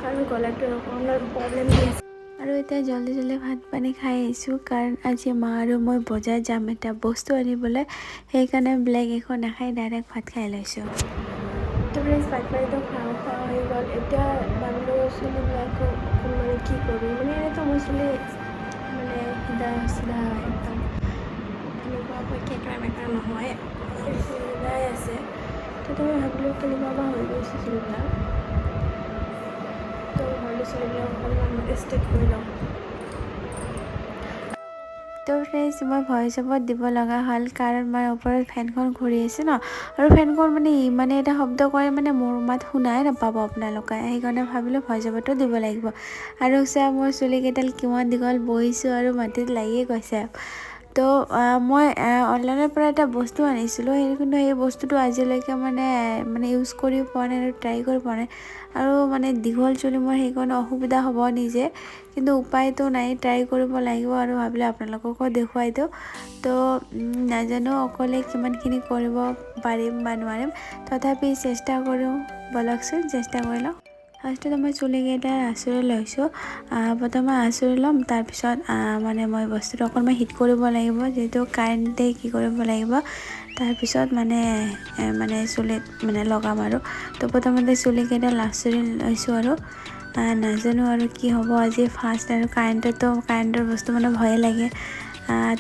কাৰণ গলাটো অকণমান প্ৰব্লেম দি আছে। আৰু এতিয়া জল্দি জল্দি ভাত পানী খাই আহিছোঁ, কাৰণ আজি মা আৰু মই বজাৰ যাম এটা বস্তু আনিবলৈ। সেইকাৰণে বেলেগ একো নাখাই ডাইৰেক্ট ভাত খাই লৈছোঁ। তো ফ্ৰেণ্ডছ, ভাত পানীটো খোৱা খোৱা হৈ গ'ল। এতিয়া ভাবিলোঁ চুলিবিলাকো অকণমান কি কৰোঁ, মানে এনেইতো মোৰ চুলি মানে সিধা চিধা হয় একদম, এনেকুৱাকৈ কেঁকৰা মেকৰা নহয়, চিধাই আছে। তথাপি ভাবিলোঁ কেনেকুৱা বা হৈ গৈছে চুলিবিলাক। তো ভাবিলোঁ চুলিবিলাক অকণমান ষ্ট্ৰেইট কৰি লওঁ। তো ফ্ৰেণ্ডছ, মই ভইচ অভাৰ দিব লগা হ'ল, কাৰণ মই ওপৰত ফেনখন ঘূৰি আছে ন, আৰু ফেনখন মানে ইমানে এটা শব্দ কৰে, মানে মোৰ মাত শুনাই নাপাব আপোনালোকে। সেইকাৰণে ভাবিলোঁ ভইচ অভাৰটো দিব লাগিব। আৰু চোৱা মোৰ চুলিকেইডাল কিমান দীঘল, বহিছোঁ আৰু মাটিত লাগিয়ে গৈছে। তো মই অনলাইনৰ পৰা এটা বস্তু আনিছিলোঁ, সেই কিন্তু সেই বস্তুটো আজিলৈকে মানে মানে ইউজ কৰিও পোৱা নাই আৰু ট্ৰাই কৰি পোৱা নাই। আৰু মানে দীঘল চুলি মোৰ, সেইকাৰণে অসুবিধা হ'ব নিজে, কিন্তু উপায়তো নাই, ট্ৰাই কৰিব লাগিব। আৰু ভাবিলোঁ আপোনালোককো দেখুৱাই দিওঁ। তো নাজানো অকলে কিমানখিনি কৰিব পাৰিম বা নোৱাৰিম, তথাপি চেষ্টা কৰোঁ। ব'লকচোন চেষ্টা কৰি লওঁ। ফাৰ্ষ্টত মই চুলিকেইটা আঁচুৰি লৈছোঁ। প্ৰথমে আঁচুৰি ল'ম, তাৰপিছত মানে মই বস্তুটো অকণমান হিট কৰিব লাগিব, যিহেতু কাৰেণ্টে কি কৰিব লাগিব। তাৰপিছত মানে মানে চুলিত মানে লগাম আৰু। তো প্ৰথমতে চুলিকেইডাল আঁচুৰি লৈছোঁ আৰু নাজানো আৰু কি হ'ব আজি ফাৰ্ষ্ট। আৰু কাৰেণ্টতো কাৰেণ্টৰ বস্তু মানে ভয়ে লাগে,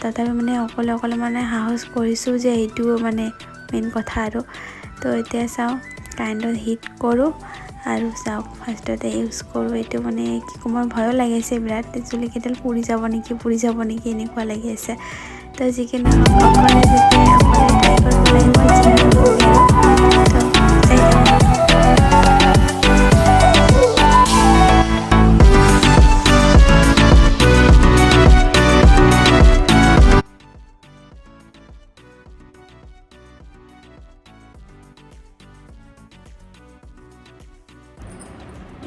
তথাপি মানে অকলে অকলে মানে সাহস কৰিছোঁ যে এইটো মানে মেইন কথা আৰু। তো এতিয়া চাওঁ কাৰেণ্টত হিট কৰোঁ আৰু চাওক ফাৰ্ষ্টতে ইউজ কৰোঁ এইটো। মানে কি ক'ম, মোৰ ভয়ো লাগিছে বিৰাট, চুলিকেইডাল পুৰি যাব নেকি, পুৰি যাব নেকি এনেকুৱা লাগি আছে। তো যি কি নহওক, অকলে যেতিয়া অকলে ট্ৰাই কৰিব লাগিব, যি নহওক আৰু। তো চাই থাকক।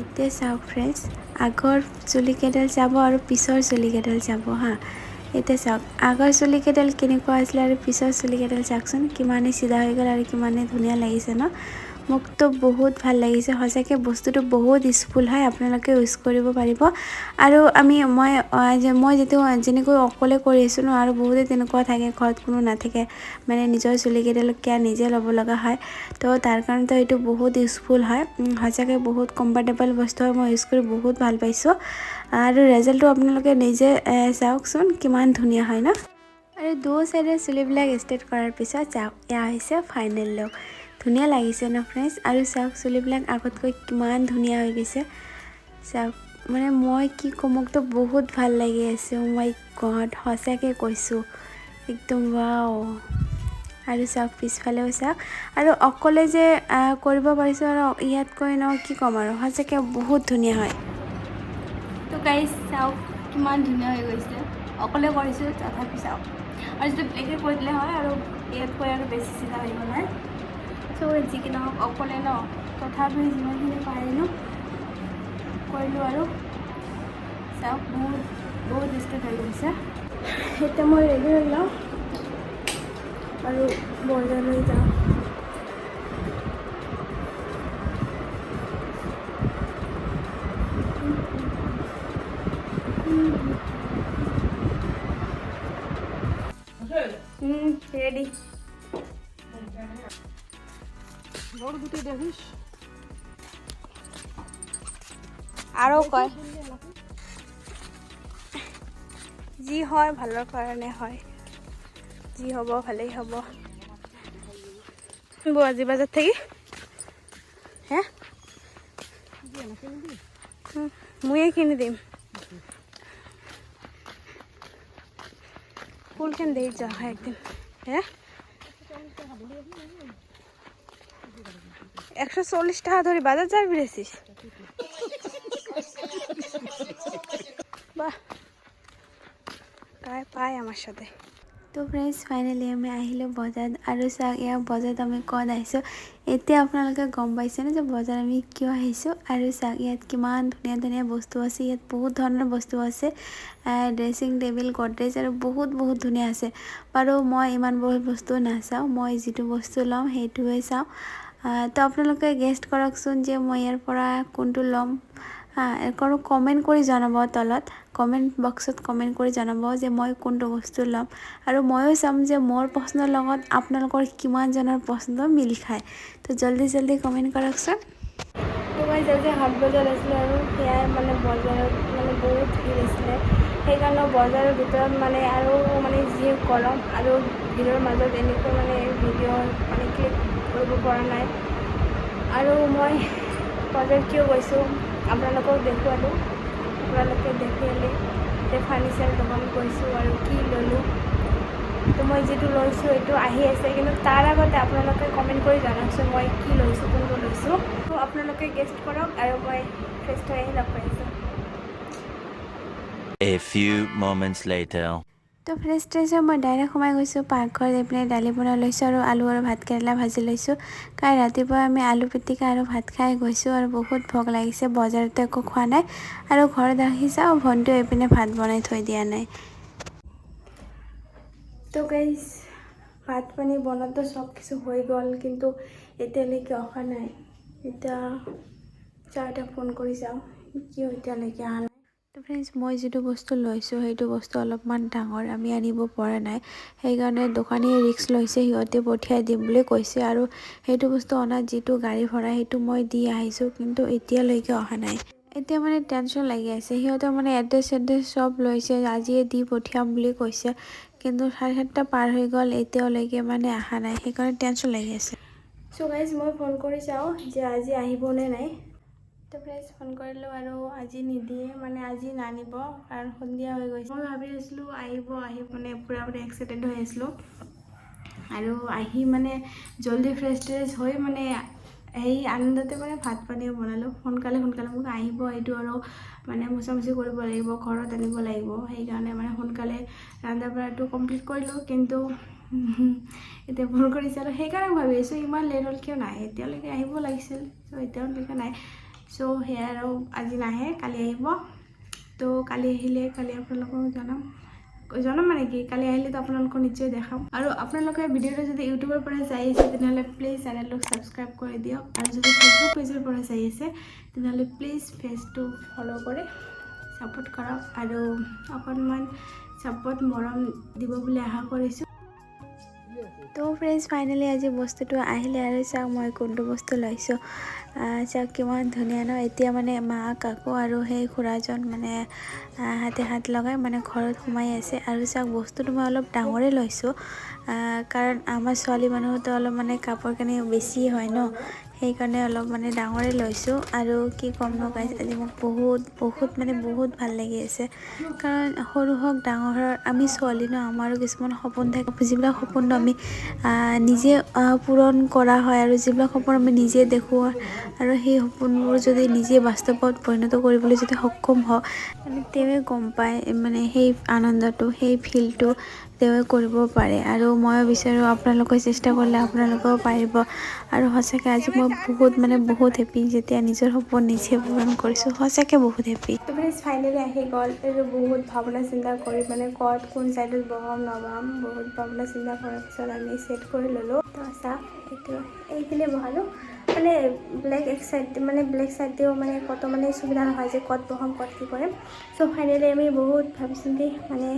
এতিয়া চাওক ফ্ৰেণ্ডছ, আগৰ চুলিকেইডাল চাব আৰু পিছৰ চুলিকেইডাল চাব হা। এতিয়া চাওক আগৰ চুলিকেইডাল কেনেকুৱা আছিলে আৰু পিছৰ চুলিকেইডাল চাওকচোন, কিমানেই চিধা হৈ গ'ল আৰু কিমানেই ধুনীয়া লাগিছে ন। মোকতো বহুত ভাল লাগিছে সঁচাকৈ। বস্তুটো বহুত ইউজফুল হয়, আপোনালোকে ইউজ কৰিব পাৰিব। আৰু আমি মই মই যিটো যেনেকৈ অকলে কৰি আছোঁ ন, আৰু বহুতে তেনেকুৱা থাকে, ঘৰত কোনো নাথাকে, মানে নিজৰ চুলিকেইডাল কেয়াৰ নিজে ল'ব লগা হয়। তো তাৰ কাৰণেতো এইটো বহুত ইউজফুল হয়। সঁচাকৈ বহুত কমফৰ্টেবল বস্তু হয়, মই ইউজ কৰি বহুত ভাল পাইছোঁ। আৰু ৰেজাল্টটো আপোনালোকে নিজে চাওকচোন কিমান ধুনীয়া হয় ন। আৰু দুয়ো চাইডৰ চুলিবিলাক ষ্ট্ৰেইট কৰাৰ পিছত চাওক, এয়া হৈছে ফাইনেল লুক। ধুনীয়া লাগিছে ন ফ্ৰেণ্ডছ। আৰু চাওক চুলিবিলাক আগতকৈ কিমান ধুনীয়া হৈ গৈছে। চাওক মানে মই কি ক'ম, মোকতো বহুত ভাল লাগি আছে। অ' মাই গড, সঁচাকৈ কৈছোঁ, একদম ৱাও। আৰু চাওক পিছফালেও চাওক, আৰু অকলে যে কৰিব পাৰিছোঁ আৰু ইয়াতকৈ ন কি ক'ম আৰু, সঁচাকৈ বহুত ধুনীয়া হয়। তো গাইজ চাওক কিমান ধুনীয়া হৈ গৈছে, অকলে কৰিছোঁ তথাপি চাওক। আৰু যদি বেলেগে কৰি দিলে হয় আৰু ইয়াতকৈ আৰু বেছি চিধা হৈ গ'ল হয়। চ' যি কি নহওক, অকলে ন, তথাপি যিমানখিনি পাৰিলোঁ কৰিলোঁ। আৰু চাওক বহুত বহুত ষ্ট্ৰেইট হৈ গৈছে। এতিয়া মই ৰেডি হৈ লওঁ আৰু বজাৰলৈ যাওঁ। ৰেডি। আৰু কয় যি হয় ভালৰ কাৰণে হয়, যি হ'ব ভালেই হ'ব। বৌ আজি বজাৰ থাকি হে ময়ে কিনি দিম। ফুলখান দেখি যোৱা হয় একদিন। হে 140 টাকা ধৰে বাজাৰ যাৰ বেড়েছিস। বাহ, পায় আমাৰ সাথে। তো ফ্ৰেণ্ডছ, ফাইনেলি আমি আহিলোঁ বজাৰত। আৰু চাওক এয়া বজাৰত আমি ক'ত আহিছোঁ। এতিয়া আপোনালোকে গম পাইছেনে যে বজাৰত আমি কিয় আহিছোঁ। আৰু চাওক ইয়াত কিমান ধুনীয়া ধুনীয়া বস্তু আছে, ইয়াত বহুত ধৰণৰ বস্তু আছে, ড্ৰেছিং টেবুল, গডৰেজ আৰু বহুত বহুত ধুনীয়া আছে। বাৰু মই ইমানবোৰ বস্তু নাচাওঁ, মই যিটো বস্তু ল'ম সেইটোৱে চাওঁ। তো আপোনালোকে গেষ্ট কৰকচোন যে মই ইয়াৰ পৰা কোনটো ল'ম। আৰু কমেণ্ট কৰি জনাব তলত, কমেণ্ট বক্সত কমেণ্ট কৰি জনাব যে মই কোনটো বস্তু ল'ম। আৰু ময়ো চাম যে মোৰ পচন্দৰ লগত আপোনালোকৰ কিমানজনৰ পচন্দ মিল খায়। তো জল্দি জল্দি কমেণ্ট কৰকচোন। তো গাইজ, আজি হাট বজাৰ আছিলে আৰু সেয়াই মানে বজাৰত মানে বহুত ভিৰ আছিলে। সেইকাৰণে বজাৰৰ ভিতৰত মানে আৰু মানে যি গৰম আৰু ভিৰৰ মাজত এনেকৈ মানে ভিডিঅ' মানে ক্লিক কৰিব পৰা নাই। আৰু মই বজাৰ কিয় গৈছোঁ আপোনালোকক দেখুৱালোঁ। আপোনালোকে দেখিলে যে ফাৰ্নিচাৰ দোকান গৈছোঁ আৰু কি ল'লোঁ। তো মই যিটো লৈছোঁ এইটো আহি আছে, কিন্তু তাৰ আগতে আপোনালোকে কমেণ্ট কৰি জনাওকচোন মই কি লৈছোঁ, কোনটো লৈছোঁ। তো আপোনালোকে গেছ কৰক আৰু মই ফ্ৰেছ হৈ আহি লগ পাইছোঁ। A few moments later. তো ফ্ৰেছ ট্ৰেছ হৈ মই ডাইৰেক্ট সোমাই গৈছোঁ পাকঘৰত। এইপিনে দালি বনাই লৈছোঁ আৰু আলু আৰু ভাত কেৰেলা ভাজি লৈছোঁ, কাৰণ ৰাতিপুৱা আমি আলু পিটিকা আৰু ভাত খাই গৈছোঁ আৰু বহুত ভোক লাগিছে। বজাৰতো একো খোৱা নাই আৰু ঘৰত আহি চাওঁ ভণ্টিও এইপিনে ভাত বনাই থৈ দিয়া নাই। তো গাইজ, ভাত পানী বনোৱাটো চব কিছু হৈ গ'ল, কিন্তু এতিয়ালৈকে অহা নাই। এতিয়া যাওঁ, এটা ফোন কৰি চাওঁ কিয় এতিয়ালৈকে অহা নাই। তো ফ্ৰেণ্ডছ, মই যিটো বস্তু লৈছোঁ সেইটো বস্তু অলপমান ডাঙৰ, আমি আনিব পৰা নাই। সেইকাৰণে দোকানীয়ে ৰিস্ক লৈছে, সিহঁতে পঠিয়াই দিম বুলি কৈছে। আৰু সেইটো বস্তু অনাত যিটো গাড়ী ভাড়া সেইটো মই দি আহিছোঁ, কিন্তু এতিয়ালৈকে অহা নাই। এতিয়া মানে টেনশ্যন লাগি আছে। সিহঁতৰ মানে এড্ৰেছ চেড্ৰেছ চব লৈছে, আজিয়ে দি পঠিয়াম বুলি কৈছে, কিন্তু 7:30 পাৰ হৈ গ'ল, এতিয়ালৈকে মানে অহা নাই। সেইকাৰণে টেনশ্যন লাগি আছে। চ' গাইজ, মই ফোন কৰি চাওঁ যে আজি আহিবনে নাই। তো ফ্ৰেণ্ডছ, ফোন কৰিলোঁ আৰু আজি নিদিয়ে, মানে আজি নানিব, কাৰণ সন্ধিয়া হৈ গৈছে। মই ভাবি আছিলোঁ আহিব আহিব, মানে পূৰা মানে এক্সাইটেড হৈ আছিলোঁ আৰু আহি মানে জল্দি ফ্ৰেছ ট্ৰেছ হৈ মানে সেই আনন্দতে মানে ভাত পানীও বনালোঁ সোনকালে সোনকালে। মোক আহিব এইটো আৰু মানে মোচামুচি কৰিব লাগিব, ঘৰত আনিব লাগিব, সেইকাৰণে মানে সোনকালে ৰন্ধা বঢ়াটো কমপ্লিট কৰিলোঁ। কিন্তু এতিয়া ফোন কৰি চালোঁ, সেইকাৰণে ভাবি আছোঁ ইমান লেট হ'ল, কিয় নাই এতিয়ালৈকে? আহিব লাগিছিল। চ' এতিয়ালৈকে নাই। চ' সেয়াই আৰু আজি নাহে, কালি আহিব। তো কালি আহিলে কালি আপোনালোকক জনাম। জনাম মানে কি, কালি আহিলেতো আপোনালোকক নিশ্চয় দেখাম। আৰু আপোনালোকে ভিডিঅ'টো যদি ইউটিউবৰ পৰা চাই আছে, তেনেহ'লে প্লিজ চেনেলটোক ছাবস্ক্ৰাইব কৰি দিয়ক। আৰু যদি ফেচবুক পেজৰ পৰা চাই আছে, তেনেহ'লে প্লিজ পেজটো ফ'ল' কৰি ছাপোৰ্ট কৰক আৰু অকণমান ছাপোৰ্ট মৰম দিব বুলি আশা কৰিছোঁ। তো ফ্ৰেণ্ডছ, ফাইনেলি আজি বস্তুটো আহিলে আৰু চাওক মই কোনটো বস্তু লৈছোঁ। চাওক কিমান ধুনীয়া ন? এতিয়া মানে মা, কাকু আৰু সেই খুৰাজন মানে হাতে হাত লগাই মানে ঘৰত সোমাই আছে। আৰু চাওক, বস্তুটো মই অলপ ডাঙৰে লৈছোঁ, কাৰণ আমাৰ ছোৱালী মানুহতো অলপ মানে কাপোৰ কানি বেছি হয় ন, সেইকাৰণে অলপ মানে ডাঙৰে লৈছোঁ। আৰু কি ক'ম ন গাইজ, আজি মোক বহুত বহুত মানে বহুত ভাল লাগি আছে, কাৰণ সৰু হওক ডাঙৰ হওক, আমি ছোৱালী ন, আমাৰো কিছুমান সপোন থাকে, যিবিলাক সপোন আমি নিজে পূৰণ কৰা হয় আৰু যিবিলাক সপোন আমি নিজে দেখোঁ আৰু সেই সপোনবোৰ যদি নিজে বাস্তৱত পৰিণত কৰিবলৈ যদি সক্ষম হওঁ, মানে তেওঁৱে গম পায়, মানে সেই আনন্দটো, সেই ফিলটো তেওঁৱে কৰিব পাৰে। আৰু ময়ো বিচাৰোঁ আপোনালোকে চেষ্টা কৰিলে আপোনালোকেও পাৰিব। আৰু সঁচাকৈ আজি মই বহুত মানে বহুত হেপী, যেতিয়া নিজৰ সপোন নিজে পূৰণ কৰিছোঁ। সঁচাকৈ বহুত হেপী। তো ফ্ৰেণ্ডছ, ফাইনেলি আহি গ'ল। এইটো বহুত ভাৱনা চিন্তা কৰি মানে ক'ত কোন চাইডত বহাম নবহাম, বহুত ভাৱনা চিন্তা কৰাৰ পিছত আমি ছেট কৰি ল'লোঁ। তো চাওক, এইটো এইপিনে বহালোঁ। মানে ব্লেক এক চাইড মানে ব্লেক চাইড দিও মানে ক'তো মানে সুবিধা নহয় যে ক'ত বহাম, ক'ত কি কৰিম। চ' ফাইনেলি আমি বহুত ভাবি চিন্তি মানে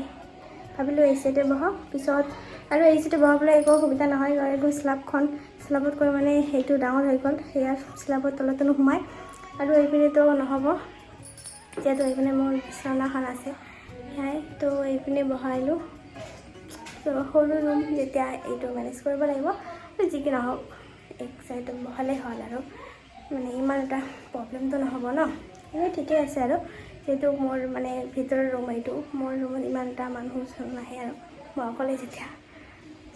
ভাবিলোঁ এই চাইডে বহাওঁ। পিছত আৰু এই চাইডে বহাবলৈ একো সুবিধা নহয়, একো শ্লাবখন শ্লাবতকৈ মানে সেইটো ডাঙৰ হৈ গ'ল, সেয়া শ্লাবৰ তলতো নোসোমায়। আৰু এইপিনেতো নহ'ব, যিহেতু এইপিনে মোৰ বিচনাখন আছে। সেয়াই তো এইপিনে বহাইলোঁ। তো সৰু ৰুম যেতিয়া এইটো মেনেজ কৰিব লাগিব। যি কি নহওক, এক চাইডত বহালেই হ'ল আৰু মানে ইমান এটা প্ৰব্লেমটো নহ'ব ন। এনেই ঠিকেই আছে। আৰু যিহেতু মোৰ মানে ভিতৰৰ ৰুম এইটো, মোৰ ৰুমত ইমান এটা মানুহ নাহে আৰু মই অকলে যেতিয়া।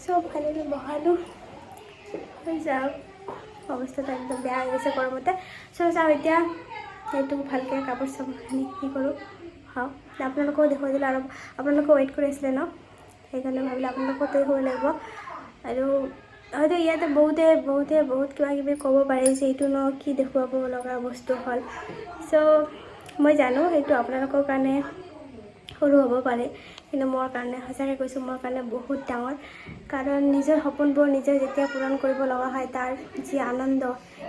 চব ফাইনেলি বহালোঁ হৈ যাওক। অৱস্থাটো একদম বেয়া হৈ গৈছে গৰমতে। চ' চাওঁ এতিয়া সেইটো ভালকৈ কাপোৰ চাপোৰখিনি কি কৰোঁ খাওঁ। আপোনালোকেও দেখুৱাই দিলোঁ আৰু আপোনালোকেও ৱেইট কৰি আছিলে ন, সেইকাৰণে ভাবিলোঁ আপোনালোকেও দেখুৱাব লাগিব। আৰু হয়তো ইয়াতে বহুতে বহুতে বহুত কিবা কিবি ক'ব পাৰে যে এইটো ন কি দেখুৱাব লগা বস্তু হ'ল। চ' মই জানো সেইটো আপোনালোকৰ কাৰণে সৰু হ'ব পাৰে, কিন্তু মোৰ কাৰণে, সঁচাকৈ কৈছোঁ, মোৰ কাৰণে বহুত ডাঙৰ। কাৰণ নিজৰ সপোনবোৰ নিজে যেতিয়া পূৰণ কৰিব লগা হয়, তাৰ যি আনন্দ,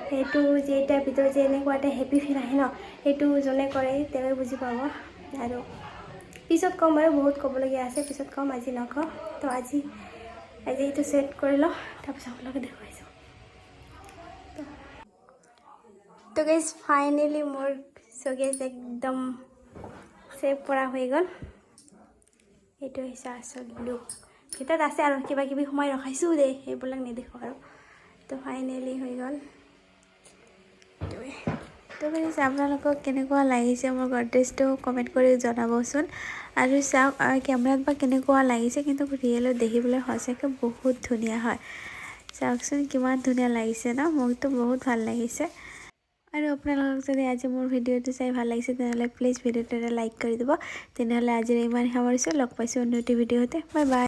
সেইটো যে এটাৰ ভিতৰত যে এনেকুৱা এটা হেপী ফিল আহে ন, সেইটো যোনে কৰে তেওঁৱে বুজি পাব। আৰু পিছত ক'ম বাৰু, বহুত ক'বলগীয়া আছে, পিছত ক'ম, আজি নকওঁ। তো আজি আজি এইটো ছেট কৰি লওঁ, তাৰপিছত আপোনালোকে দেখুৱাইছোঁ। তো গাইজ, ফাইনেলি মোৰ শ্ব'কেছ একদম ছেভ কৰা হৈ গ'ল। এইটো হৈছে আচল লুক। ভিতৰত আছে আৰু কিবা কিবি সোমাই ৰখাইছোঁ দেই, সেইবিলাক নেদেখোঁ আৰু। তো ফাইনেলি হৈ গ'ল এইটোৱে। তো গাইজ, আপোনালোকক কেনেকুৱা লাগিছে মোৰ গডৰেজটো কমেণ্ট কৰি জনাবচোন। আৰু চাওক, কেমেৰাত বা কেনেকুৱা লাগিছে, কিন্তু ৰিয়েলত দেখিবলৈ সঁচাকৈ বহুত ধুনীয়া হয়। চাওকচোন, কিমান ধুনীয়া লাগিছে ন? মোকতো বহুত ভাল লাগিছে। আৰু আপোনালোকক যদি আজি মোৰ ভিডিঅ'টো চাই ভাল লাগিছে, তেনেহ'লে প্লিজ ভিডিঅ'টো এটা লাইক কৰি দিব। তেনেহ'লে আজিৰ ইমান সামৰিছোঁ। লগ পাইছোঁ অন্য এটি ভিডিঅ'তে। Bye bye.